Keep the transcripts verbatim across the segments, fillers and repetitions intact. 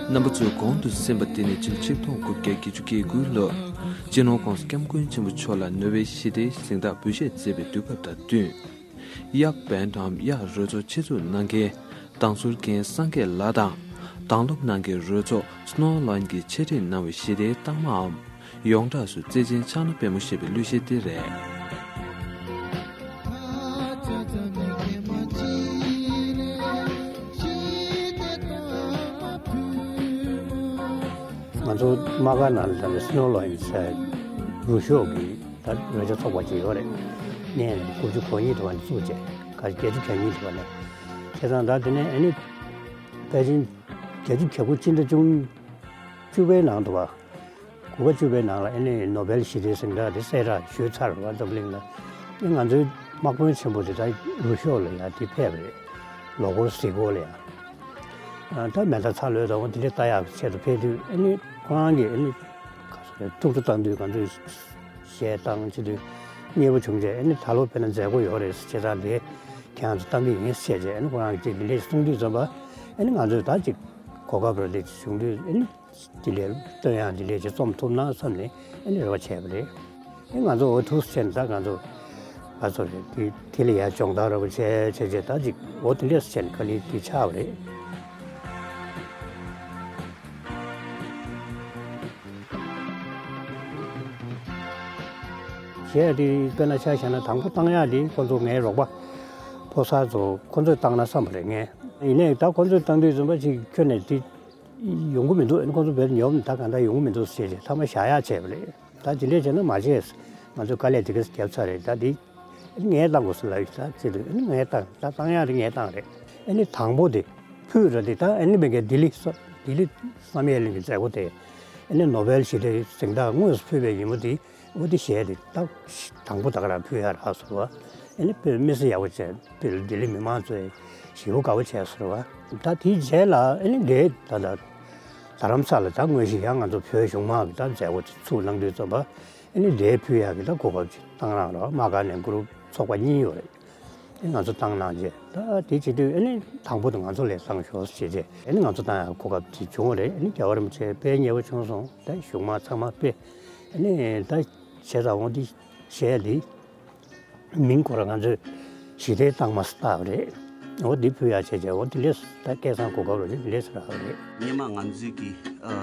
རྣམ་པ་ཚོས་གོང་དུ་གསན་པ་དེ་ནི་སྤྱི་ལོ་ཆིག་སྟོང་དགུ་བརྒྱ་བརྒྱད་ཅུ་གྱ་དགུ་ལོར་སྤྱི་ནོར་༸གོང་ས་༸སྐྱབས་མགོན་ཆེན་པོ་མཆོག་ལ་ནོ་བེལ་ཞི་བདེའི་གཟེངས་རྟགས་འབུལ་བཞེས་མཛད་པའི་དུས་སྐབས་དང་བསྟུན། གཡག་བན་འམ་གཡག་རོལ་ཚོགས་ཆེད་འཛུགས་གནང་མཁན་དྭང་ཟུར་རྒན་སངས་རྒྱས་ལགས་དང་། དྭང་སློབ་ནང་གི་རོལ་ཚོགས་སི་ནོ་ལ་ཡོན་གྱིས་འཆད་ཁྲིད་གནང་བའི་ཞི་བདེའི་རྟགས་མའམ། ཡོངས་གྲགས་སུ་བརྩེ་ཆེན་ཕྱག་ན་པདྨོ་ཞེས་པའི་གླུ་གཞས་དེ་རེད། ང་ཚོ་དམག་སྒར་ནང་ལ་ད་ལྟ་སི་ནོ་ལ་ཡོན་ཟེར་རུ་ཤོག་གི་ད་རོལ་ཆ་ཚོགས་པ་ཅིག་ཡོད་རེད། གནས་ནས་དགུ་བཅུ་གོ་གཉིས་དུ་བ་ནས་བཙུགས་རྗེས་ག་བརྒྱད་ཅུ་གྱ་གཉིས་དུ་བ་ནས་བྱས་ཙང་ད་དེ་ནས་ཨ་ནི་ཕལ་ཆེར་བརྒྱད་ཅུ་གྱ་དགུ་སྤྱི་ཟླ་བཅུ་བཅུ་པའི་ནང་དུ་བ། དགུ་པ་བཅུ་པའི་ནང་ལ་ཨ་ནི་ནོ་བེལ་ཞི་བདེའི་གཟེངས་རྟགས་དེ་གསལ་བསྒྲགས་ཞུས་ཚར་བ་འཛམ་གླིང་ལ། ཨ་ང་ཚོའི་དམག་དཔོན་ཆེན་པོ་དེ་ད་རུ་ཤོག་ལ་ཡང་དེ་ཕེབས་པ་རེད། ལོ་འཁོར་གཟིགས་སྐོར་ལ་ཡང་། ཨ་ད་མེ་མདའ་ཚ་ལོས་དང་དེ་འདྲ་ལྟ་ཡག་གི་ཆེད་དུ་ཕེབས་དུས་ཨ་ནི་ཁོ་རང་གིས་ཨ་ནི་ག་ཚོད་རེད་ཐུགས་སྤྲོ་བཏང་དུས་ང་ཚོས་གཞས་བཏང་བྱེད་དུས་མཉེས་པོ་བྱུང་རྗེས་ཨ་ནི་ད་ལོ་དཔེར་ན་མཛད་སྒོ་ཡོད་རེད་ཟེར་བྱས་ཙང་དེ་ཁྱེད་རང་ཚོ་བཏང་གི་ཡིན་ཟེར་བྱས་ཨ་ནི་ཁོ་རང་གིས་དེ་འདྲ་གསུང་དུས་ཙམ་པ་ཨ་ནི་ང་ཚོས་ད་ཅིག་གོ་སྐབས་རེ་དེ་བྱུང་དུས་ཨ་ནི། དེ་ལས་བསྟོད་དབྱངས་དེ་འདྲས་ཅིག་རྩོམ་ཐུབ་ན་བསམ་ནས་ཨ་ནི་རེ་བ་བྱས་པ་རེད། ཨེ་ང་ཚོ་འོ་ཐུགས་སུ་ཆེ་ནས་ད་ང་ཚོ་ང་ཚོ་རེད་དེ་དེ་ལ་ཡང་སྦྱོང་བརྡར་རོགས་བྱས་བྱས་བྱས་ད་ཅིག་འོ་དེ་འདྲས་བྱས་ནས་ག་ལེར་དེ་ཆགས་པ་རེད། གཞས་དེ་དཔེར་ན་ཆ་བཞག་ན་དང་པོ་བཏང་ཡག་དེ་ཁོ་ཚོ་ངའི་རོགས་པ་ཕོ་གསར་ཚོ་ཁོ་ཚོས་བཏང་ན་བསམ་པ་རེད་ངས། ཡིན་ནའི་ད་ཁོ་ཚོས་བཏང་དུས་ཙམ་པ་ཅིག་ཁྱོན་ནས་དེ། ཡོང་གི་མི་འདུག་ཨ་ནི་ཁོང་ཚོ་བོད་དུ་ཉོབ་ནས་ད་གང་ལྟར་ཡོང་གི་མི་འདུག་ཟེར་བྱས་མཐའ་མ་བཞག་ཡག་བྱས་པ་རེད། ད་དེ་འདྲས་བྱས་ན་མ་བྱས། ང་ཚོས་དཀའ་ལས་དེ་ག་ཙམ་བརྒྱབ་ཚར་རེད། ད་འདི་ཨ་ནི་ངས་བཏང་དགོས་ཟེར་ལབ་ཡོད། ད་ཟེར་དུས་ཨ་ནི་ངས་བཏང་། ད་བཏང་ཡག་རེད། ངས་བཏང་རེད། ཨ་ནི་དང་པོ་དེ་ཕུད་ར་དེ་ད་ཨ་ནི་མི་འགའ་ལྡི་ལི་ས་ལྡི་ལི་བསམ་ཡས་གླིང་གི་མཛད་སྒོ་དེ་ཨ་ནི་ནོ་བེལ་ཞི་བདེའི་གཟེངས་རྟགས་དངོས་སུ་ཕུལ་བའི་ཉིན་མོ་དེ། འོ་དེ་གཞས་དེ་ད་དང་པོ་ད་ག་རང་ཕུལ་ཡག་རག་སོང་བ། ཨ་ནི་དཔེ་མི་སྲིད་ཡག་པོ་བྱས་དཔེ་ལྡི་ལི་མི་མང་ཚོས་ཞེ་པོ་དགའ་པོ་བྱས་སོང་བ། ད་དེའི་རྗེས་ལ་ཨ་ནི་འདྲེ་ད་ད་རྡ་རམ་ས་ལ་ད་དངོས་གཞི་ཡང་ང་ཚོ་བོད་གཞུང་མང་གི་ད་མཛད་སྒོ་ཚུགས་གནང་དུས་ཙམ་པ་ཨ་ནི་འདྲེ་ཕུལ་ཡག་གི་ད་གོ་སྐབས་ཅིག་བཏང་གནང་རོགས། དམག་སྒར་ནས་གུ་རུབ་ཚོགས་པ་གཉིས་ཡོད་རེད། ཨ་ང་ཚོ་བཏང་གནང་རྗེས་ད་དེ་བྱེད་དུས་ཨ་ནི་དང་པོ་དེ་ང་ཚོ་ལ་བཏང་ཤོག་ཟེར་བྱས་ཨ་ནི་ང་ཚོ་བཏང་ཡག་གོ་སྐབས་ཅིག་བྱུང་བ་རེད། ཨ་ནི་རྒྱལ་བ་རིན་པོ་ཆེ་དཔེ་མཉེས་པོ་བྱུང་སོང་། ད་གཞུང་མང་ཚང་མ་དཔེ་ཨ་ནི་ད། བྱས་ཙང་འོ་འདི་གཞས་འདི་མིང་ཁོ་རང་ང་ཚོས་ཞི་བདེའི་རྟགས་མ་ཟེར་བཏགས་པ་རེད། འོ་འདི་ཕུལ་ཡག་བྱས་བྱས་འོ་འདི་ལས་ད་སྐལ་བཟང་གོ་སྐབས་རེད། འདི་ལས་རག་པ་རེད། སྔོན་མ་ང་ཚོའི་གི་ཨ་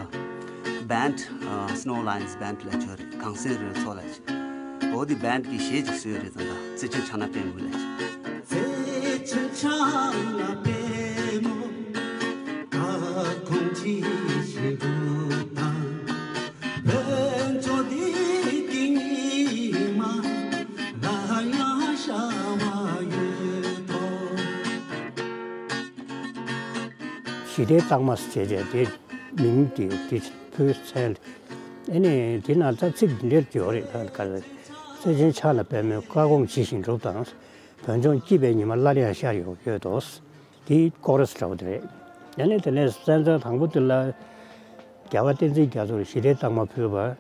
བན་ཌི་ཨ་སི་ནོ་ལ་ཡོན་སི་བན་ཌི་ལ་ཆོ་རེད། གངས་སེང་རོལ་ཚོགས་ལ་ཆོ། འོ་འདི་བན་ཌི་གི་གཞས་ཅིག་བཟོས་རེད། ཙང་ད་བརྩེ་ཆེན་ཕྱག་ན་པད་མོ་ལ་ཆོ། བརྩེ་ཆེན་ཕྱག་ན་པད་མོ། ཁ་སྐོང་ཅི་ཞིག་དང་། ཞི་བདེའི་རྟགས་མ་ཟེར་བྱས་དེ་མིང་དེ་དེ་ཕུལ་ཚད། ཨ་ནི་དེ་ན་ད་ཚིག་འདི་འདྲ་ཡོད་རེད། ད་ག་རེ། བརྩེ་ཆེན་ཕྱག་ན་པད་མོའི་ཁ་སྐོང་ཇི་བཞིན་སྒྲུབ་དང་། བོད་ལྗོངས་སྐྱིད་པའི་ཉི་མ་སླར་ཡང་ཤར་ཡོང་ཡོད་དོ། དེའི་ཀོ་ར་སི་འདྲ་བོ་དེ་རེད། ཡང་ན་དེ་ནས་གསན་རྩ་དང་པོ་དེ་ལ་རྒྱལ་བ་བསྟན་འཛིན་རྒྱ་མཚོར་ཞི་བདེའི་རྟགས་མ་ཕུལ་བར་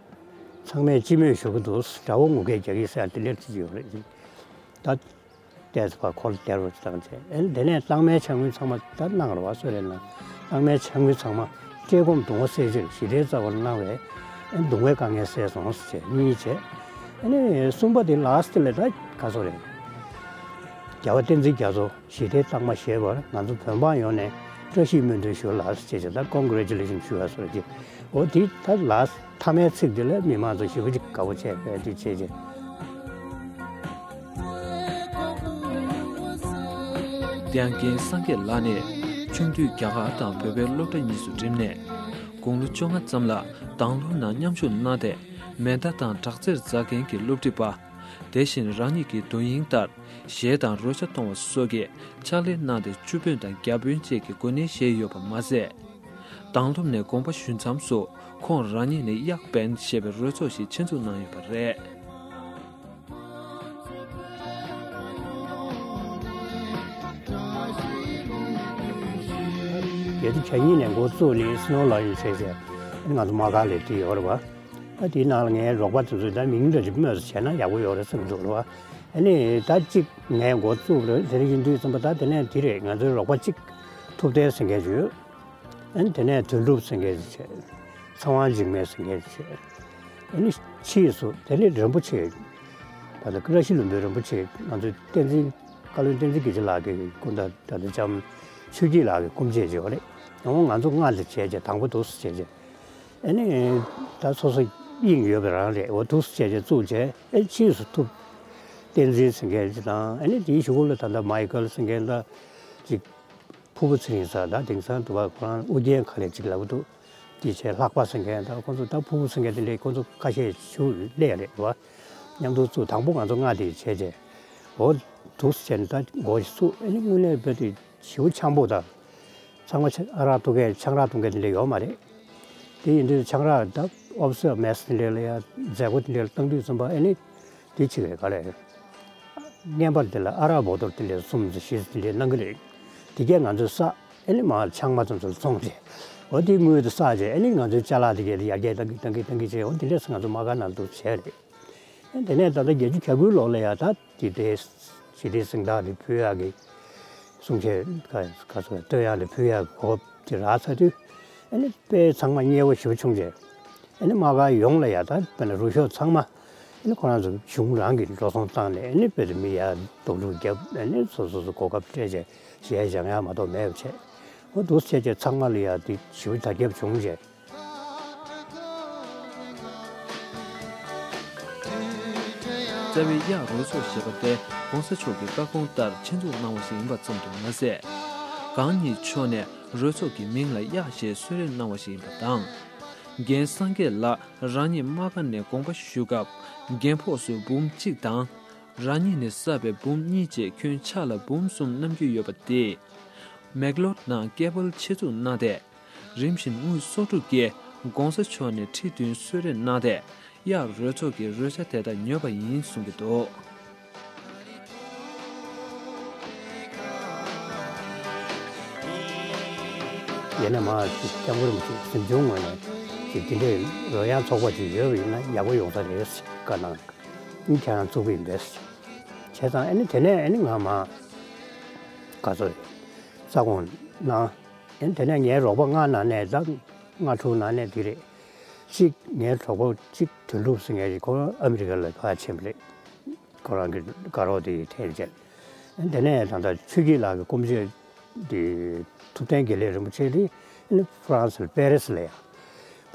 ཚང་མས་སྤྱི་མོས་ཞུ་གི་འདུག་དགྲ་བོ་ངུ་སྐད་རྒྱག་གི་ཟེར་དེ་འདྲ་ཅིག་ཡོད་རེད། ད་བལྟས་ཚེ་ཕར་འཁོར་སྟེར་བ་བཏང་བྱས། ཨེ་དེ་ནས་གླང་མའི་ཕྱག་དངུལ་ཚང་མ་ད་གནང་རོགས་སུ་རེད་ན། གླང་མའི་ཕྱག་དངུལ་ཚང་མ་བཀྲེས་སྐོམ་གདུང་བ་སེལ་ཕྱིར་ཞི་བདེའི་རྩ་བར་གནང་བས་ཨེ་གདུང་བའི་དཀའ་ངལ་སེལ་སོང་ཟེར་གཉིས་བྱས། ཨ་ནི་གསུམ་པ་དེ་ལ་སི་ལ་ད་ག་ཚོད་རེད། རྒྱལ་བ་བསྟན་འཛིན་རྒྱ་མཚོ་ཞི་བདེའི་རྟགས་མ་བཞེས་པར་ང་ཚོ་བོད་འབངས་ཡོངས་ནས་བཀྲ་ཤིས་སྨོན་འདུན་ཞུ་ལགས་ཟེར་བྱས་ད་ཀོང་གྷི་རེ་ཅུ་ལེ་ཤན་ཞུ་བ་སོགས་ཀྱི་འོ་དེ་ད་ལ་མཐའ་མའི་ཚིག་དེ་ལ་མི་མང་ཚོ་ཞེ་པོ་ཅིག་དགའ་པོ་བྱས་པས་དེ་བྱས་རྗེས། དེ་ཡང་རྒན་སངས་རྒྱས་ལགས་ནི་ཆུང་དུས་རྒྱ་གར་དང་བོད་པའི་སློབ་གྲྭ་གཉིས་སུ་འགྲིམས་ནས་དགུང་ལོ་བཅོ་ལྔ་ཙམ་ལ་དྭང་བླངས་ནང་མཉམ་ཞུགས་གནང་སྟེ་མེ་མདའ་དང་དྲག་རྩལ་འཛག་མཁན་གྱི་སློབ་ཁྲིད་པ། དེ་བཞིན་རང་ཉིད་ཀྱི་དོན་སྙིང་ལྟར་གཞས་དང་རོལ་ཆ་གཏོང་བ་སོགས་ཀྱི་ཕྱག་ལས་གནང་སྟེ་བཅུ་དཔོན་དང་བརྒྱ་དཔོན་བཅས་ཀྱི་གོ་གནས་བཞེས་ཡོད་པ་མ་ཟད། དྭང་བླངས་ནས་དགོངས་པ་ཞུ་མཚམས་སུ་ཁོང་རང་ཉིད་ནས་གཡག་བན་ཞེས་པའི་རོལ་ཚོགས་ཤིག་ཆེད་འཛུགས་གནང་ཡོད་པ་རེད། བརྒྱད་ཅུ་གྱ་གཉིས་ནས་འགོ་བཙུགས་ནས་སི་ནོ་ལ་ཡོན་ཟེར་བྱས་ང་ཚོ་དམག་སྒར་ལ་དེ་ཡོད་རེད་བ། ཨ་དེའི་ནང་ལ་ངའི་རོགས་པ་དེ་ཚོས་ད་མིང་འདྲ་ཅིག་སྨོས་སུ་བྱས་ན་ཡག་པོ་ཡོད་རེད་བསམ་གྱི་འདུག་རེད་བ། ཨ་ནི་ད་གཅིག་ངས་འགོ་བཙུགས་རེད། དེ་རིང་ཡིན་དུས་ཙམ་པ་ད་དེ་ནས་དེ་རེད། ང་ཚོའི་རོགས་པ་གཅིག་ཐུབ་བསྟན་ཟེར་མཁན་ཅིག་ཡོད། ཨ་ནི་དེ་ནས་དོན་གྲུབ་ཟེར་མཁན་ཅིག་བྱས། ཚེ་དབང་འཇིགས་མེད་ཟེར་མཁན་ཅིག་བྱས། ཨ་ནི་ཕྱིས་སུ་དེ་ནས་རིན་པོ་ཆེ། ད་ལྟ་བཀྲ་ཤིས་ལྷུན་པོའི་རིན་པོ་ཆེ། ང་ཚོའི་བསྟན་འཛིན། བཀའ་བློན་བསྟན་འཛིན་དགེ་ཆེ་ལགས་ཀྱི་སྐུ་ཟླ། ད་ལྟ་ལྕམ་ཆོས་སྐྱིད་ལགས་ཀྱི་སྐུ་མཆེད་ཅིག་ཡོད་རེད། འོ་ང་ཚོ་ལྔ་ལ་བྱས་བྱས། དང་པོ་འདུག་སེ་བྱས་བྱས། ཨ་ནི་ད་སོ་སོ་དབྱིངས་ཡོད་པ་རང་རེད། འོ་འདུག་སེ་བྱས་བྱས་བཙུགས་བྱས། ཨ་ཕྱིས་སུ་ཐུབ་བསྟན་འཛིན་ཟེར་མཁན་ཅིག་དང་། ཨ་ནི་དེའི་གཞུག་ལ་ད་ལྟ་མའི་ཀལ་ཟེར་མཁན་ད་ཅིག་ཕུར་བུ་ཚེ་རིང་ཟེར། ད་དེང་སང་དུ་བ་ཁོ་རང་ཨུ་རྒྱན་ག་ལེར་ཅིག་ལབ་འདུག་དེ་བྱས་ལྷག་པ་ཟེར་མཁན། ད་ཁོང་ཚོ་ད་ཕུར་བུ་ཟེར་མཁན་དེ་འདྲའི་ཁོང་ཚོ་ཁ་ཤས་ཞུ་སླེབས་རེད་བ། མཉམ་དུ་བཙུགས། དང་པོ་ང་ཚོ་ལྔ་དེ་བྱས་བྱས། འོ་འདུག་སེ་བྱས་ནས་ད་འགོ་བཙུགས། ཨ་ནི་དངོས་གནས་དཔེ་དེ་ཞེ་པོ་འཆམ་པོ་དང་། ཚང་མ་ཆ་ཨ་རག་འཐུང་མཁན། ཆང་རག་འཐུང་མཁན་དེ་འདྲ་ཡོད་མ་རེད། དེ་ཡིན་དུས་ཆང་རག་ད་ཨོ་ཕི་སི་མེ་སི་དེ་འདྲ་ལ་ཡ། མཛད་སྒོ་དེ་འདྲ་ལ་བཏང་དུས་ཙམ་པ་ཨ་ནི་དེ་ཅིག་རེད། ག་རེ་རེད། བརྔན་པ་དེ་ལ་ཨ་རག་བོ་ཏོལ་དེ་འདྲ་གསུམ་ཙམ་བཞི་ཙམ་དེ་འདྲ་གནང་གི་རེད། དེ་གས་ང་ཚོས་བསགས། ཨ་ནི་མར་ཆང་མ་ཙམ་ཙམ་བཙོངས་བྱས། འོ་དེ་དངུལ་དེ་བསགས་བྱས། ཨ་ནི་ང་ཚོའི་ཅ་ལག་དེ་གས་དེ་ཡར་རྒྱས་བཏང་གི་བཏང་གི་བཏང་གི་བྱས། འོ་དེ་འདྲས་ང་ཚོ་དམག་སྒར་ནང་དུ་བྱས་རེད། དེ་ནས་ད་ལྟ་བརྒྱད་ཅུ་གྱ་དགུའི་ལོ་ལ་ཡ། ད་དེ་དེ་ཞི་བདེའི་གཟེངས་རྟགས་དེ་ཕུལ་ཡག་གི་གསུང་བཤད་ག་ག་ཚོད་བཏོན་ཡག་དེ་ཕུལ་ཡག་གི་གོ་སྐབས་དེ་རག་ཚར་དུས། ཨ་ནི་དཔེ་ཚང་མ་མཉེས་པོ་ཞེ་པོ་བྱུང་བྱས། ཨ་ནི་དམག་སྒར་ཡོངས་ལ་ཡ། ད་དཔེར་ན་རུ་ཤོག་ཚང་མ་ཨ་ནི་ཁོ་རང་ཚོ་གཞུང་རང་གི་འགྲོ་སོང་བཏང་ནས། ཨ་ནི་དཔེ་དེ་མི་ཡར་སྡུག་རུས་བརྒྱབ། ཨ་ནི་སོ་སོ་སོ་གོ་སྐབས་སྤྲད་བྱས་གཞས་སྦྱང་ཡག་མ་གཏོགས་མེད་པ་བྱས། འོ་འདུག་སེ་བྱས་བྱས་ཚང་མ་ལ་ཡ་དེ་ཞེ་པོ་དར་ཁྱབ་བྱུང་བྱས། རྩ་བའི་གཡག་རོལ་ཚོགས་ཞེས་པ་དེ་༸གོང་ས་མཆོག་གི་བཀའ་དགོངས་ལྟར་ཆེད་འཛུགས་གནང་བ་ཞིག་ཡིན་པ་ཙམ་དུ་མ་ཟད། གང་ཉིད་མཆོག་ནས་རོལ་ཚོགས་ཀྱི་མིང་ལ་གཡག་ཞེས་གསོལ་རས་གནང་བ་ཞིག་ཡིན་པ་དང་། རྒན་སངས་རྒྱས་ལགས་རང་ཉིད་དམག་སྒར་ནས་དགོངས་པ་ཞུ་སྐབས། རྒན་ཕོགས་སུ་འབུམ་གཅིག་དང་། རང་ཉིད་ནས་བསགས་པའི་འབུམ་གཉིས་བཅས་ཁྱོན་ཆ་ལ་འབུམ་གསུམ་བསྣམས་རྒྱུ་ཡོད་པ་དེ། མེག་ལོར་ནང་ཀེ་བལ་ཆེད་འཛུགས་གནང་སྟེ། རིམ་བཞིན་དངུལ་སོ་དྲུག་བརྒྱ་༸གོང་ས་མཆོག་ནས་ཁྲི་བདུན་གསོལ་རས་གནང་སྟེ། གཡག་རོལ་ཚོགས་ཀྱི་རོལ་ཆ་དེ་དག་ཉོས་པ་ཡིན་གསུང་གི་འདུག་ཡིན་ན་མ་སྐྱབས་མགོན་རིན་པོ་ཆེ་གཟིམ་ཆུང་ངོས་ནས་ཅིག་དེ་འདྲའི་རོལ་དབྱངས་ཚོགས་པ་ཅིག་ཡོད་པ་ཡིན་ན་ཡག་པོ་ཡོང་ས་རེད་ཟེར་བཀའ་གནང་། ཁྱེད་རང་བཙུགས་པ་ཡིན་པས་ཟེར། བྱས་ཙང་ཨ་ནི་དེ་ནས་ཨ་ནི་ང་མ་ག་ཚོད་རྩ་དགོངས་གནང་། ཨ་ནི་དེ་ནས་ངའི་རོགས་པ་ལྔ་ནང་ནས། ད་ལྔ་དྲུག་ནང་ནས་དེ་རེད། གཅིག་ངའི་གྲོགས་པོ་གཅིག་དོན་གྲུབ་ཟེར་མཁན་ཅིག་ཁོ་ཨ་མི་རི་ཀ་ལ་ཕར་ཕྱིན་པ་རེད། ཁོ་རང་གི་དགའ་རོགས་དེ་འཐེན་བྱས། དེ་ནས་ད་ལྟ་ཆོས་སྐྱིད་ལགས་ཀྱི་སྐུ་མཆེད་དེ་ཐུབ་བསྟན་དགེ་ལེགས་རིན་པོ་ཆེ་དེ་ཨ་ནི་ཧྥ་རན་སི་པེ་རི་སི་ལ་ཡང་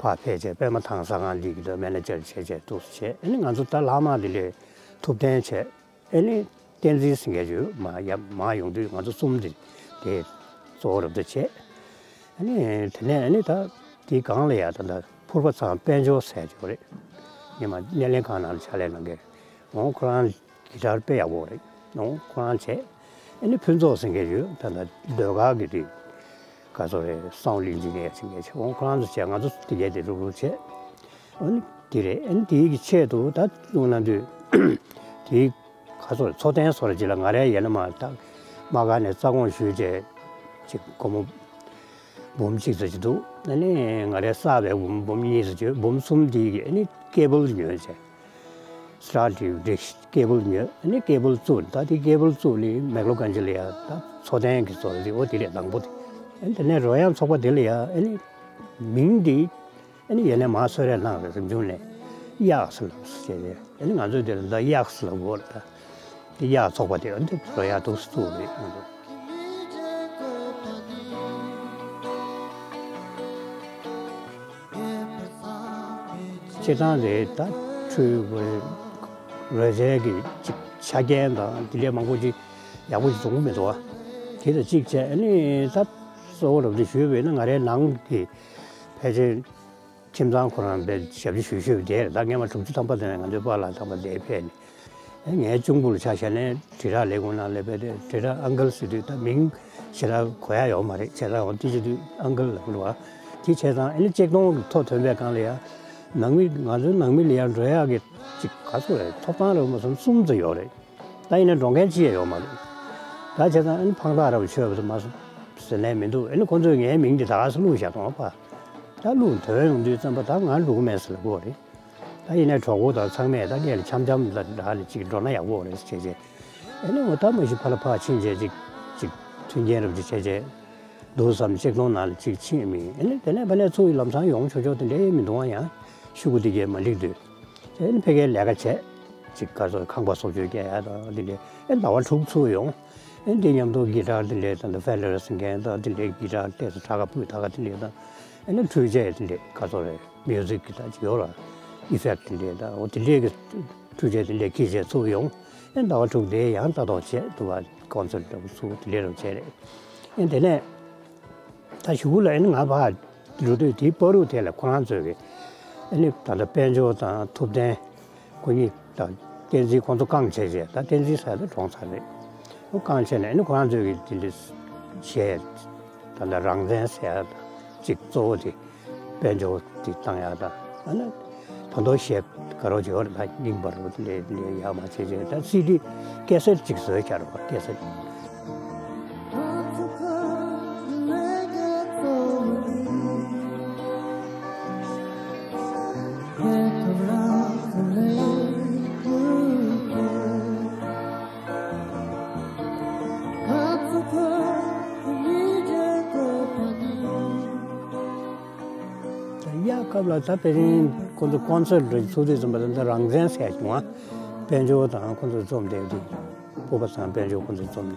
ཕར་ཕེབས་བྱས། པད་མ་ཐང་གསར་ཁང་འདི་གི་ད་མེ་ནེ་ཇར་བྱས་བྱས་འདུག་སེ་བྱས། ཨ་ནི་ང་ཚོ་ད་ལྷག་མ་དེ་ལས་ཐུབ་བསྟན་བྱས། ཨ་ནི་བསྟན་འཛིན་ཟེར་མཁན་ཅིག་མར་ཡར་མར་ཡོང་དུས་ང་ཚོ་གསུམ་དེ་དེ་གཙོ་བོ་རབ་ཏུ་བྱས། ཨ་ནི་དེ་ནས་ཨ་ནི་ད་དེའི་སྒང་ལ་ཡ་ད་ལྟ་ཕུར་པ་ཚང་དཔལ་འབྱོར་ཟེར་ཅིག་ཡོད་རེད། ཉི་མ་སྣེ་ལེན་ཁང་ནང་ལ་ཕྱག་ལས་གནང་མཁན། འོང་ཁོ་རང་གི་ཊར་དཔེ་ཡག་པོ་རེད། འོང་ཁོ་རང་བྱས། ཨ་ནི་ཕུན་ཚོགས་ཟེར་མཁན་ཡོད། ད་ལྟ་ཟློས་གར་གྱི་དེ་ག་ཚོད་རེད། སའུན་ཌི་ཨིན་ཇི་ནི་ཡར་ཟེར་མཁན་བྱས། འོང་ཁོ་རང་ཚོ་བྱས། ང་ཚོ་དེ་གས་དེ་རུབ་རུབ་བྱས། ཨ་ནི་དེ་རེད། ཨ་ནི་དེའི་གི་ཆེད་དུ་ད་བླུགས་གནང་དུས་དེའི་ག་ཚོད་འཚོ་རྟེན་བཟོ་འདྲ་ཅིག་ལ་ང་རའི་ཡན་ལ་མ་ད་དམག་སྒར་ནས་རྩ་དགོངས་ཞུས་བྱས་ཅིག་སྒོར་མོ་འབུམ་གཅིག་ཙམ་ཅིག་འདུག་ཨ་ནི་ང་རའི་བསགས་པའི་འབུམ་འབུམ་གཉིས་ཙམ་ཅིག་འབུམ་གསུམ་དེའི་གི་ཨ་ནི་ཀེ་བལ་ཉོས་བྱས། སི་ཊར་ཌིཤ་ཀེ་བལ་ཉོས། ཨ་ནི་ཀེ་བལ་བཙུགས། ད་དེ་ཀེ་བལ་བཙུགས་ནས་མེག་ལོར་གྷན་ཇི་ལ་ཡ་ད་འཚོ་རྟེན་གྱི་བཟོ་འདྲ་དེ། འོ་དེ་རེད་དང་པོ་དེ། ཨ་ནི་དེ་ནས་རོལ་དབྱངས་ཚོགས་པ་དེ་ལ་ཡ་ཨ་ནི་མིང་དེ་ཨ་ནི་ཡ་ནས་མར་གསོལ་རས་གནང་རེད། གཟིམ་ཆུང་ནས་གཡག་ཟེར་ལབ་ཟེར་བྱས་ཏེ། ཨ་ནི་ང་ཚོས་དེ་ལ་ད་གཡག་ཟེར་ལབ་དགོས་རེད། ད་དེ་གཡག་ཚོགས་པ་དེ། ཨ་ནི་དེ་རོལ་དབྱངས་འདུག་སེ་བཙུགས་རེད་ང་ཚོ། སྤྱིར་བཏང་རེད། ད་འཕྲུལ་རོལ་རོལ་རྩལ་གྱི་ཅིག་ཆ་རྐྱེན་དང་དེ་འདྲའི་མང་པོ་ཅིག་ཡག་པོ་ཞིག་བྱུང་གི་མི་འདུག་བ། དེ་དང་གཅིག་བྱས། ཨ་ནི་ད་གཙོ་བོ་རབ་ཏུ་ཞུས་པ་ཡིན་ན་ང་རའི་ནང་གི་ཕལ་ཆེར་ཁྱིམ་ཚང་ཁོ་རང་དཔེ་ཞབས་ཕྱི་ཞུ་ཞུ་བསྡད་རེད། ད་སྔས་མ་དྲུག་ཅུ་ཐམ་པ་དེ་ནས་ང་ཚོའི་པཱ་ལགས་ཐམ་པ་དེ་ཕེབས་ནས། ངའི་གཅུང་པོ་ལ་ཆ་བཞག་ན་དྲིལ་བསྒྲགས་ལས་ཁུངས་ནང་ལ་ཕེབས་ཏེ། དྲིལ་བསྒྲགས་ཨང་ཀལ་ཟེར་དུས་ད་མིང་ཞེ་དྲག་གོ་ཡ་ཡོད་མ་རེད། བྱས་ཙང་འོ་དེ་བྱེད་དུས་ཨང་ཀལ་ལབ་དགོས་རེད་བ། དེ་བྱས་ཙང་ཨ་ནི་ཆིག་སྟོང་གི་ཐོ་ཐོན་པའི་སྒང་ལ་ཡ། ནང་མི། ང་ཚོའི་ནང་མི་ལ་ཡ་འགྲོ་ཡག་གི་ཅིག་ག་ཚོད་རེད། ཐོབ་ཐང་རེད་མ་སོང་གསུམ་ཙམ་ཡོད་རེད། ད་ཡིན་ན་འགྲོ་མཁན་ཅི་ཡང་ཡོད་མ་རེད། ད་བྱས་ཙང་ཨ་ནི་ཕང་ཐག་ར་བ་ཆོད་པ་དུ་མ་སོང་ཟེར་ནས་མི་འདུག་ཨ་ནི་ཁོང་ཚོས་ངའི་མིང་འདི་ད་ག་སེ་བླུགས་བཞག་སོང་བ། ད་བླུགས་ཐོན་ཡོང་དུས་ཙམ་པ་ད་ང་འགྲོ་གི་མེད་ཟེར་ལབ་དགོས་རེད། ད་ཡིན་ནའི་གྲོགས་པོ་དང་ཚང་མས་ད་སྔས་ལ་འཆམ་འཆམ་ལ་རག་ལས་ཅིག་འགྲོ་ན་ཡག་པོ་རེད་ཟེར་བྱས་བྱས། ཨ་ནི་འོ་ད་མ་གཞི་ཕར་ལ་ཕར་ཕྱིན་བྱས་ཅིག་ཅིག་མཐུན་རྐྱེན་རབ་ཅིག་བྱས་བྱས་འདུག་བསམ། ཅིག་ལོང་ནང་ལ་ཅིག་ཕྱིན་མིན། ཨ་ནི་དེ་ནས་ཕ་ནས་ཚུར་ལམ་སང་ཡོང་ཆོག་ཆོག་དེ་འདྲའི་མི་འདུག་ཨ། ཡང་ཤུ་གུ་དེ་གས་མ་ལེགས་དུས། ཨ་ནི་ཕ་གིར་ལས་ཀ་བྱས། ཅིག་ག་ཚོད་ཁང་པ་བཟོ་བཅོས་རྒྱག་ཡ་དང་དེ་འདྲའི། ཨ་ཟླ་བ་དྲུག་ཚུར་ཡོང་། ཨ་འདི་མཉམ་དུ་གི་ཊར་དེ་འདྲའི་ད་ལྟ་ཕེ་ལེར་ཟེར་མཁན་དང་དེ་འདྲའི་གི་ཊར་ཏོག་ཙམ་གྲྭ་ཁ་སྤུས་དག་ག་དེ་འདྲའི་དང་། ཨ་ནི་འཕྲུལ་ཆས་དེ་འདྲའི་ག་ཚོད་རེད། མིའུ་ཟིག་གི་ད་ཅིག་ཡོད་ར། ཨི་ཕེག་དེ་འདྲའི་དང་འོ་དེ་འདྲའི་གི་འཕྲུལ་ཆས་དེ་འདྲའི་ཁྱེར་བྱས་ཚུར་ཡོང་། ཨ་ཟླ་བ་དྲུག་དེ་ཡང་ལྟ་རྟོག་བྱས་འདུག་ག་ཀོན་སར་ཊི་འདྲ་པོ་ཚུར་དེ་འདྲའི་རུ་བྱས་རེད། ཨ་དེ་ནས་ད་གཞུག་གུ་ལ་ཨ་ནི་ང་ཕར་འགྲོ་དུས་དེའི་བར་དུ་དེ་ལ་ཁོ་རང་ཚོས་གི་ཨ་ནི་ད་ལྟ་དཔལ་འབྱོར་དང་ཐུབ་བསྟན་ཁོ་གཉིས་དང་བསྟན་འཛིན་ཁོང་ཚོ་རྐང་བྱས་བྱས། ད་བསྟན་འཛིན་ཟེར་ཡ་ད་གྲོངས་ཚར་རེད། ཁོ་རྐང་བྱས་ནས་ཨ་ནི་ཁོ་རང་ཚོས་གི་དེ་འདྲའི་གཞས་ད་ལྟ་རང་བཙན་ཟེར་ཡ་ད་ཅིག་གཙོ་བོ་དེ་དཔལ་འབྱོར་དེ་བཏང་ཡ་ད། ཨ་ནི་ད་དུང་གཞས་ག་རེ་བྱེད་པ་རེད། ད་རྙིང་པ་རེད་པ། དེ་འདྲའི་དེ་འདྲའི་ཡག་མ་བྱས་བྱས། ད་སི་ཌི་ཀེ་སེཊ་ཅིག་བཟོས་བཞག་རེད་པ། ཀེ་སེཊ། ད་ཡ་སྐབས་ལ་ད་དཔེ་རིང་ཁོ་ཚོ་ཀོན་སར་ཊི་འདྲ་ཚུགས་དུས་ཙམ་པ་ད་ལྟ་རང་བཙན་ཟེར་བྱུང་བ། དཔལ་འབྱོར་དང་ཁོ་ཚོ་རྩོམ་དེ་དེ་སྤོབས་པ་ཚང་དཔལ་འབྱོར་ཁོ་ཚོ་རྩོམ་ནས།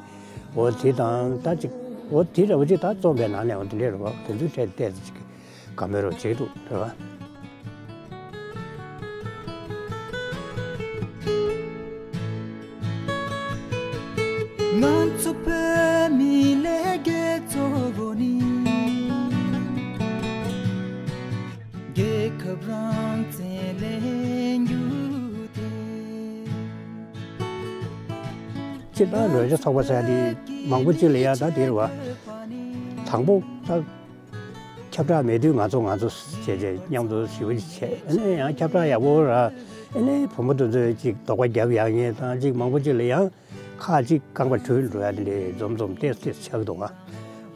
འོ་དེ་དང་ད་ཅིག་འོ་དེ་འདྲ་པོ་ཅིག་ད་རྩོམ་པའི་ནང་ནས་འོ་དེ་འདྲས་རེད་པ། དེ་ཚོའི་གྲས་བལྟས་ཚེ་ཅིག་དགའ་མོས་རོ་བྱེད་འདུག་རེད་པ། ང་ཚོ་བོད་མི་ལས་རྒྱལ་གཙོ་བོ་ནི། རྒྱལ་ཁབ་རང་བཙན་ལེན་རྒྱུ་དེ། སྤྱིར་བཏང་རོལ་ཆ་ཚོགས་པ་ཟེར་ཡ་དེ་མང་པོ་ཅིག་ལ་ཡ་ད་དེ་རེད་པ། དང་པོ་ད་ཁྱབ་བསྒྲགས་མེད་དུས་ང་ཚོ་ང་ཚོ་བྱས་བྱས་མཉམ་དུ་ཞི་བ་ཅིག་བྱས། ཨ་ནི་ཡང་ཁྱབ་བསྒྲགས་ཡག་པོ་ར། ཨ་ནི་བུ་མོ་དེ་ཚོས་ཅིག་དོགས་པ་རྒྱབ་ཡག་ཉེས་དང་ཅིག་མང་པོ་ཅིག་ལ་ཡང་ཁག་ཅིག་རྐང་པ་བྲུལ་འགྲོ་ཡ་དེ་འདྲའི་འཛོམས་འཛོམས་ཏེས་ཏེས་ཆགས་འདུག་ག་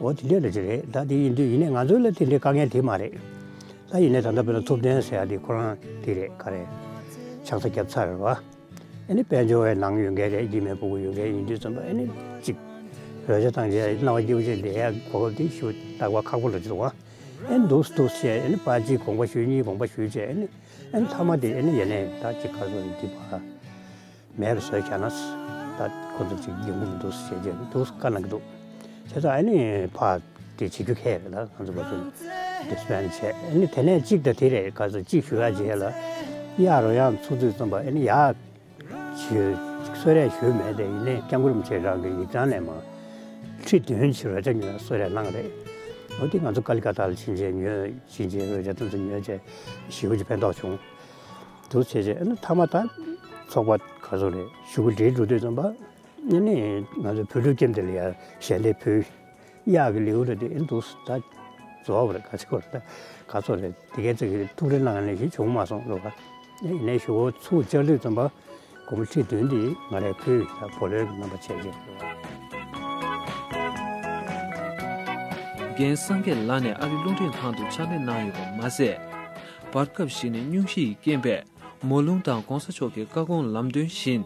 འོ་དེ་འདྲ་ལ་ཅིག་རེད། ད་དེ་ཡིན་དུས་ཡིན་ནའི་ང་ཚོ་ལ་དེ་འདྲའི་དཀའ་ངལ་དེ་མ་རེད། ད་ཡིན་ནའི་ད་ལྟ་བོད་ལ་ཐུབ་བསྟན་ཟེར་ཡ་དེ་ཁོ་རང་དེ་རེད། ག་རེ་ཆང་ས་བརྒྱབ་ཚར་རེད་པ། ཨ་ནི་དཔལ་འབྱོར་བའི་ནང་ཡོད་མཁན་རེད། སྐྱེ་དམན་ཕྲུ་གུ་ཡོད་མཁན་ཡིན་དུས་ཙམ་པ་ཨ་ནི་ཅིག་རོལ་ཆ་བཏང་རྗེས་སྣང་བ་སྐྱིད་པོ་ཅིག་ལེན་ཡ་གོ་སྐབས་དེ་ཞུ་རྟག་པར་ཁག་པོ་ལ་ཅིག་འདུག་ག་ཨ་ནི་འདུག་འདུག་བྱས། ཨ་ནི་པར་གཅིག་དགོངས་པ་ཞུས། གཉིས་དགོངས་པ་ཞུས་བྱས། ཨ་ནི་ཨ་ནི་མཐའ་མ་དེ་ཨ་ནི་ཡ་ནས་ད་ཅིག་ག་ཚོད་འདི་པར་མེད་པ་བཟོས་བཞག་ན། ད་ཁོ་ཚོ་ཅིག་ཡོང་གི་མི་འདུག་ཟེར་བྱས་འདུག་བཀའ་གནང་གི་འདུག་བྱས་ཙང་ཨ་ནི་ཕར་དེ་བྱེད་རྒྱུ་ཁེལ་རེད། ད་ང་ཚོ་ང་ཚོ་ཌི་སི་བེན་ཌི་བྱས། ཨ་ནི་དེ་ནས་གཅིག་དང་དེ་རེད། ག་ཚོད་གཅིག་ཞུ་ཡ་བྱས་ལ་གཡག་རུ་ཡང་ཚུགས་དུས་ཙམ་པ་ཨ་ནི་ཡག་ཞུ་གསོལ་རས་ཞུས་མེད་དེ། ཡིན་ནའི་སྐྱབས་མགོན་རིན་པོ་ཆེ་རང་གི་ཡིག་ཚང་ནས་མར་ཁྲི་བདུན་ཅིག་རོལ་ཆ་ཉོ་ཡ་གསོལ་རས་བླངས་རེད། འོ་དེ་ང་ཚོ་ཀ་ལི་ཀ་ཏཱ་ལ་ཕྱིན་བྱས་ཉོས། ཕྱིན་བྱས་རོལ་ཆ་དེ་ཚོ་ཉོས་བྱས་ཞེ་པོ་ཅིག་ཕན་ཐོགས་བྱུང་། འདུག་བྱས་བྱས་ཨ་ནི་མཐའ་མ་ད་ཚོགས་པ་ག་ཚོད་རེད། གཞུག་གུ་འགྲིལ་འགྲོ་དུས་ཙམ་པ་ཨ་ནི་ང་ཚོ་བོད་ཕྲུག་ཁྱིམ་དེ་ལ་ཡ་ཞལ་འདེབས་ཕུལ། གཡག་གི་ལེའུ་རེད་དེ། ཨ་ནི་འདུག་ད་རྫོགས་པ་རེད། ག་ཚོད་རེད། ད་ག་ཚོད་རེད། དེ་གའི་ཚིག་གི་ཐུགས་རེ་གནང་ནས་ཞིག་བྱུང་མ་སོང་རོགས། ཨ་ནི་ཡིན་ནའི་གཞུག་གུ་ཚུར་བཅར་དུས་ཙམ་པ་སྒོར་མོ་ཁྲི་བདུན་དེ་ང་རས་ཕུལ། ད་བུ་ལོན་གྱི་རྣམ་པ་བྱས་བྱས། རྒན་སངས་རྒྱས་ལགས་ནས་ཨ་རི་རླུང་འཕྲིན་ཁང་དུ་ཕྱག་ལས་གནང་ཡོད་པ་མ་ཟད། བར་སྐབས་ཤིག་ནས་སྙུང་གཞི་ཡི་རྐྱེན་པས། མོ་ལུང་དང་གོང་ས་མཆོག་གི་བཀའ་དགོངས་ལམ་སྟོན་བཞིན།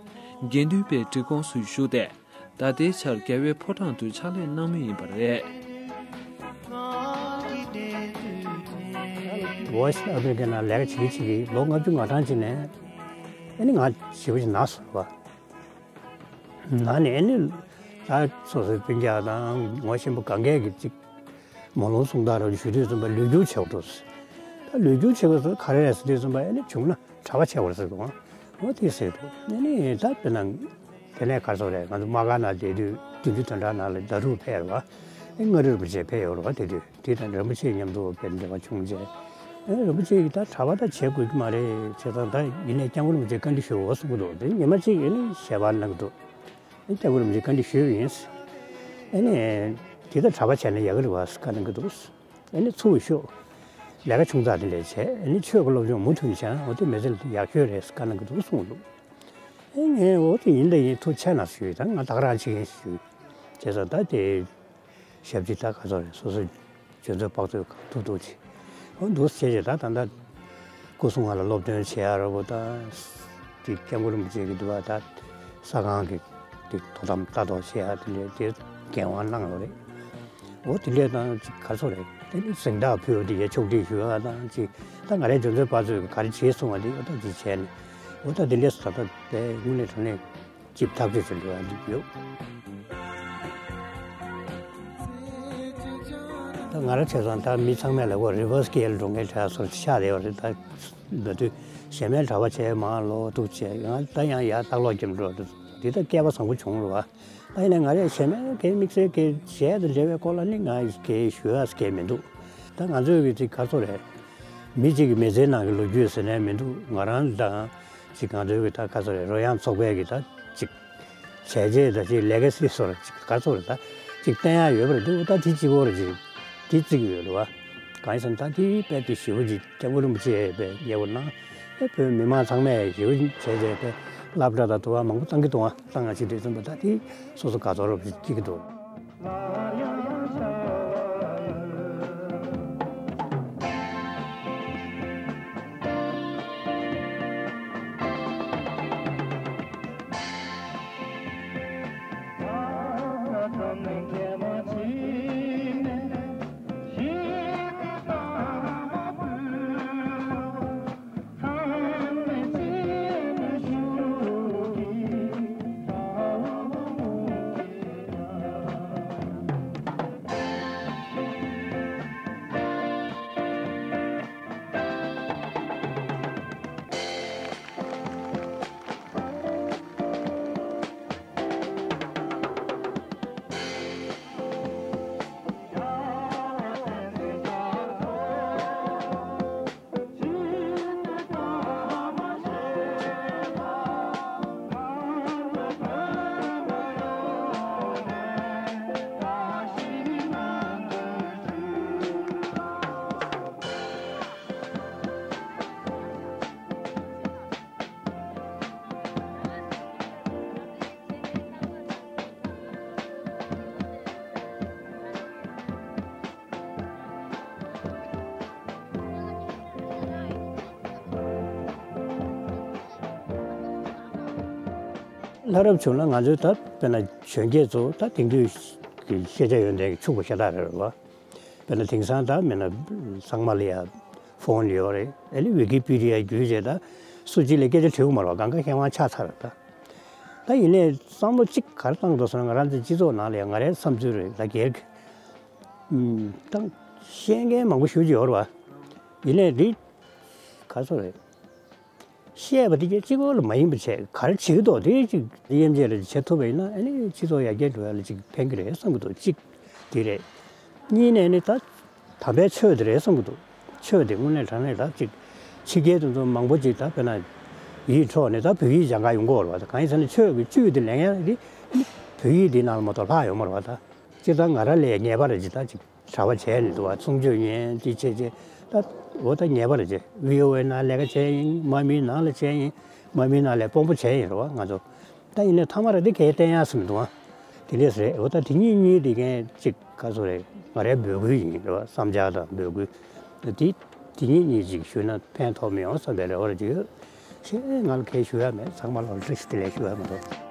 དགེ་འདུན་པའི་སྒྲིག་ཁོངས་སུ་ཞུགས་ཏེ། ད་ལྟའི་ཆར་རྒྱལ་བའི་ཕོ་བྲང་དུ་ཕྱག་ལས་གནང་མུས་ཡིན་པ་རེད། ཝོ་ཡི་སི་ཨ་མེ་རི་ཀའི་ནང་ལས་ཀ་བྱེད་ཀྱི་བྱེད་ཀྱི་ལོ་ལྔ་བཅུ་ང་གྲངས་ཅིག་ནས་ཨ་ནི་ང་ཞེ་པོ་ཅིག་ན་སོང་བ། ན་ནས་ཨ་ནི་ད་སོ་སོའི་སྤུན་ཀྱག་དང་ངོ་ཤེས་པ་གང་གས་ཀྱིས་ཅིག་མོ་ལུང་གསུང་སྟངས་རབ་ཞུ་དུས་ཙམ་པ་ལོ་རྒྱུས་བྱེད་དགོས་འདུག་ད་ལོ་རྒྱུས་བྱེད་དགོས་ཟེར་ག་རེ་རེད་ཟེར་དུས་ཙམ་པ་ཨ་ནི་བྱུང་ན་གྲྭ་པ་བྱེད་དགོས་ཟེར་གོ། འོ་དེ་ཟེར་འདུག་ཨ་ནི་ད་དཔེར་ན་དེ་ནས་ག་རེ་ཟེར་རེད། ང་ཚོ་དམག་སྒར་ནང་བསྡད་དུས་བདུན་ཅུ་དོན་གྲངས་ནང་ལ་ཟླ་དྲུག་ཕེབས་རེད་བ། ཨ་མངའ་རིས་རིན་པོ་ཆེ་ཕེབས་ཡོད་རེད་བ། དེ་དུས་དེ་དང་རིན་པོ་ཆེ་མཉམ་དུ་དཔེ་འབྲེལ་བ་བྱུང་རྗེས། ཨ་རིན་པོ་ཆེ་གིས་ད་གྲྭ་པ་ད་བྱེད་དགོས་ཀྱི་མ་རེད། བྱས་ཙང་ད་ཡིན་ནའི་སྐྱབས་མགོན་རིན་པོ་ཆེ་བཀའ་འདྲི་ཞུ་འོ་གསུང་གི་འདུག་དེ་ཉི་མ་གཅིག་ཨ་ནི་ཞལ་པར་གནང་གི་འདུག་ཨ་ནི་སྐྱབས་མགོན་རིན་པོ་ཆེ་བཀའ་འདྲི་ཞུས་པ་ཡིན། ཨ་ནི་དེ་ལྟར་གྲྭ་པ་བྱས་ན་ཡག་གི་རེད་བ་ཟེར་བཀའ་གནང་གི་འདུག་ཨ་ནི་ཚུར་ཤོག་ལས་ཀ་ཆུང་ཙག་དེ་འདྲ་བྱས། ཨ་ནི་ཆོས་ཀྱི་སློབ་སྦྱོང་མུ་མཐུད་བྱས་ན་འོ་དེ་མི་ཚེ་ལ་ཡག་ཤོས་རེད་ཟེར་བཀའ་གནང་གི་འདུག་གསུངས་འདུག་ཨ་ནི་ངས་འོ་དེ་ཡིན་ད་ཡིན། ཐུགས་ཆེ་གནང་ཞུས། ད་ང་ད་ག་རང་བྱེད་ཀྱི་ཡིན་ཞུས། བྱས་ཙང་ད་དེ་ཞབས་ཕྱི་ད་ག་ཚོད་རེད། སོ་སོའི་འཇོན་ཚོད་དཔག་ཚོད་གང་ཐུབ་ཐུབ་བྱས། འོ་འདུག་བྱས་བྱས་ད་ད་ལྟ་སྐུ་སྲུང་ང་ལ་སློབ་སྟོན་བྱེད་ཡ་ར་བོ་ད་དེ་སྐྱབས་མགོན་རིན་པོ་ཆེ་གི་འདུག་བ། ད་ས་ཁང་གི་ དེ་དོ་དམ་ལྟ་རྟོག་བྱེད་ཡ་དེ་འདྲའི་དེ་འགན་དབང་གནང་ཡོད་རེད། འོ་དེ་འདྲའི་དང་ཅིག་ག་རེ་ཟེར་རེད། དེ་ནི་གཟེངས་རྟགས་ཕུལ་བ་དེ་ཡ་ཕྱོགས་སྒྲིག་ཞུ་ཡ་དང་ཅིག་ད་ང་རའི་འབྱོར་འབྲེལ་པ་ཚོས་ག་རེ་བྱེད་གསུང་བ་དེ་འོ་ད་ཅིག་བྱས་ནས་འོ་ད་དེ་འདྲའི་ཟེར་ད་དེ་དངོས་གནས་དྲང་གནས་ཅིག་ཐག་གཅོད་བྱེད་འགྲོ་ཡ་འདུག་ཡོད། ད་ང་ར་བྱས་ཙང་ད་མི་ཚང་མས་ལབ་གོ་reverse scale་འགྲོ་མཁན་འདྲ་སོ་ཆགས་བསྡད་ཡོད་རེད། ད་མདོར་བསྡུས་གཞན་མའི་གྲྭ་པ་བྱས་མང་ལོ་ཐུག་བྱས་ང་ད་ཡང་ཡར་ལྟག་ལོག་རྒྱབ་འགྲོ་འདི་ད་སྐལ་པ་བཟང་པོ་བྱུང་རེད་བ། ད་ཡིན་ནའི་ང་རས་གཞན་མའི་གའི་དམིགས་བསལ་གའི་གཞས་དང་འབྲེལ་བའི་སྐོར་ལ་ནི་ང་གའི་ཞུ་ཡ་གའི་མི་འདུག་ད་ང་ཚོའི་གི་ཅིག་ག་རེ་ཟེར་རེད། མི་གཅིག་གི་མི་ཚེའི་ནང་གི་ལོ་རྒྱུས་ཟེར་ནའི་མི་འདུག་ང་རང་དང་ཅིག་ང་ཚོའི་གི་ད་ག་རེ་ཟེར་རེད། རོལ་དབྱངས་ཚོགས་པའི་གི་ད་ཅིག་བྱས་རྗེས་ད་ཅིག་legacy་སོར་ཅིག་ག་རེ་ཟེར་རེད། ད་ཅིག་བསྟན་ཡ་ཡོད་པ་རེད་འདུག་ད་དེ་གཅིག་པོ་རེད། ཅིག་དེ་བརྩི་གི་ཡོད་རེད་བ། གང་ཡིན་ཟེར་ན་ད་དེ་དཔེ་དེ་ཞེ་པོ་ཅིག་སྐྱབས་མགོན་རིན་པོ་ཆེ་དཔེ་མཉེས་པོ་གནང་། དཔེ་བོད་མི་མང་ཚང་མས་ཞེ་པོ་བྱས་བྱས་དཔེ་སློབ་གྲྭ་དང་དུ་བ་མང་པོ་བཏང་གི་འདུག་ཨ། བཏང་ང་ཅིག་དེ་ཙམ་པ་ད་དེ་སོ་སོ་དགའ་ཚོར་རབ་ཅིག་སྐྱེ་གི་འདུག་ལྷ་རབ་བྱུང་ན་ང་ཚོའི་ད་དཔེར་ན་གཞོན་སྐྱེས་ཚོ་ད་དེང་དུས་ཀྱི་ཤེས་བྱ་ཡོན་ཏན་གྱི་ཕྱུག་པོ་ཤ་སྟག་རེད་བ། དཔེར་ན་དེང་སང་ད་མེད་ན་ཚང་མ་ལ་ཡ་ཕོན་ཡོད་རེད། ཨ་ནི་ཝི་ཀི་པི་ཌི་ཡ་བརྒྱུད་བྱས་ད་སུ་གཅིག་ལ་སྐད་ཆ་དྲིས་མ་རེད་བ། གང་ག་མཁས་དབང་ཆགས་ཚར་རེད་ད། ད་ཡིན་ནའི་བསམ་བློ་གཅིག་ག་རེ་བཏང་འདུག་ཟེར་ན་ང་རང་ཚོའི་སྤྱི་ཚོགས་ནང་ལ་ཡ་ང་རའི་བསམ་ཚུལ་རེད་ད་སྒེར་གྱི། ཨུམ། ད་ཤེས་མཁན་མང་པོ་ཞེ་ཅིག་ཡོད་རེད་བ། ཡིན་ནའི་འདི་ག་རེ་ཟེར་རེད། བཤད་པ་དེ་གཅིག་པོ་ལ་མ་ཡིན་པ་བྱས་ག་རེ་བྱེད་ཀྱི་འདུག་དེ་གཅིག་དབྱེ་འབྱེད་རེ་བྱེད་ཐུབ་པ་ཡིན་ན་ཨ་ནི་སྤྱི་ཚོགས་ཡར་རྒྱས་འགྲོ་ཡ་ལ་གཅིག་ཕན་གྱི་རེད་བསམ་གྱི་འདུག་གཅིག་དེ་རེད། གཉིས་ནས་ནི་ད་དམ་པའི་ཆོས་དེ་རེད་བསམ་གྱི་འདུག་ཆོས་དེ་དངོས་གནས་དྲང་གནས་ད་གཅིག་ཕྱི་རྒྱལ་དེ་ཚོ་མང་པོ་ཅིག་ད་དཔེར་ན་ཡིད་འཕྲོག་ནས་ད་བོད་ཡིག་སྦྱང་ག་ཡོང་གི་ཡོད་རེད་བ། ད་གང་ཡིན་ཟེར་ན་ཆོས་ཀྱི་བཅུད་དེ་ལེན་ཡ་དེ་བོད་ཡིག་དེ་ནང་ལ་མ་གཏོགས་ལྷག་ཡོད་མ་རེད་བ། ད་སྤྱིར་བཏང་ང་རང་ལས་ངེས་པ་རེད་ཅིག་ད་ཅིག་གྲྭ་པ་བྱས་ནས་འདུག་བ། གསུང་ཆོས་ཉན་ཅི་བྱས་བྱས་ད་འོ་ད་ངེས་པ་རེད་ཅེ། བྷི་ཨོ་ཨེ་ནང་ལས་ཀ་བྱས་ཡིན། དམག་མིའི་ནང་ལ་བྱས་ཡིན། དམག་མིའི་ནང་ལས་དཔོན་པོ་བྱས་ཡིན་རེད་བ་ང་ཚོ། ད་ཡིན་ནའི་ཐ་མ་ར་འདི་གས་བསྟན་ཡག་སུ་མི་འདུག་བ། དེ་འདྲས་རེད། འོ་ད་དེ་གཉིས་གཉིས་དེ་གས་ཅིག་ག་ཚོད་རེད། ང་རའི་འབོད་སྐུལ་ཡིན་རེད་བ། བསམ་འཆར་དང་འབོད་སྐུལ་ད་དེ་དེ་གཉིས་གཉིས་ཅིག་ཞུས་ན་ཕན་ཐོགས་མི་ཡོང་བསམ་པའི་རེ་བ་རེ་ཅིག་ཡོད། ཞེས་ང་ལ་གས་ཞུ་ཡ་མེད། ཚང་མ་ལ་བཀྲ་ཤིས་བདེ་ལེགས་ཞུ་ཡ་མ་གཏོགས།